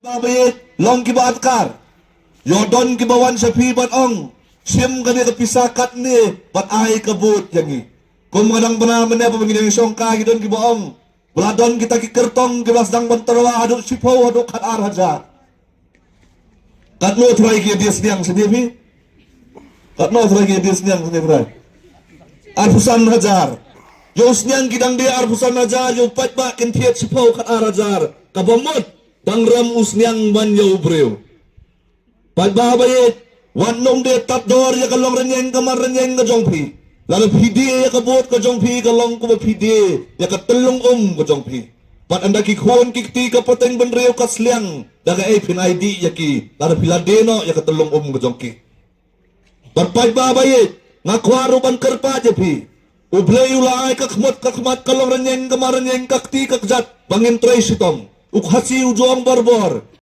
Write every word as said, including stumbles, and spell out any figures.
Ba ba ïeit long kiba atkar. Ïoh don kiba wan sha phi ban ong, shim kane ka pisa katne bad ai ka vote ïa ngi. Kum ka dang bna mynne ba ngi dang shong ka, ki don kiba ong ba la don kita ki kyrtong kiba sdang ban tyrwa haduh shiphew haduh khat ar hajar. Katno trai ki die sniang sini phi? Katno trai ki die sniang sini phi? Arphew san hajar. Ïoh sniang ki dang die arphew san hajar, ïoh paidbah kin thied shiphew khat ar hajar. Kaba mut dang ram u sniang ban ïa u briew. Paidbah ba ïeit, wat nym die tad dor ïa ka long rynïeng ka mar rynïeng ka jong phi. Lada phi die ïa ka vote ka jong phi, ka long kumba phi die ïa ka tyllong um ka jong phi. Bad ynda ki khun ki kti ka pateng bynriew ka sliang, da kaei phin ai dih ïa ki lada phi la die noh ïa ka tyllong um ka jong ki? Bad paidbah ba ïeit, nga kwah ruh ban kyrpad ïa phi. U Blei u la ai ka khmut ka khmat, ka long rynïeng ka mar rynïeng, ka kti ka kjat ba ngin trei shitom. U Khasi u ju ong barabor,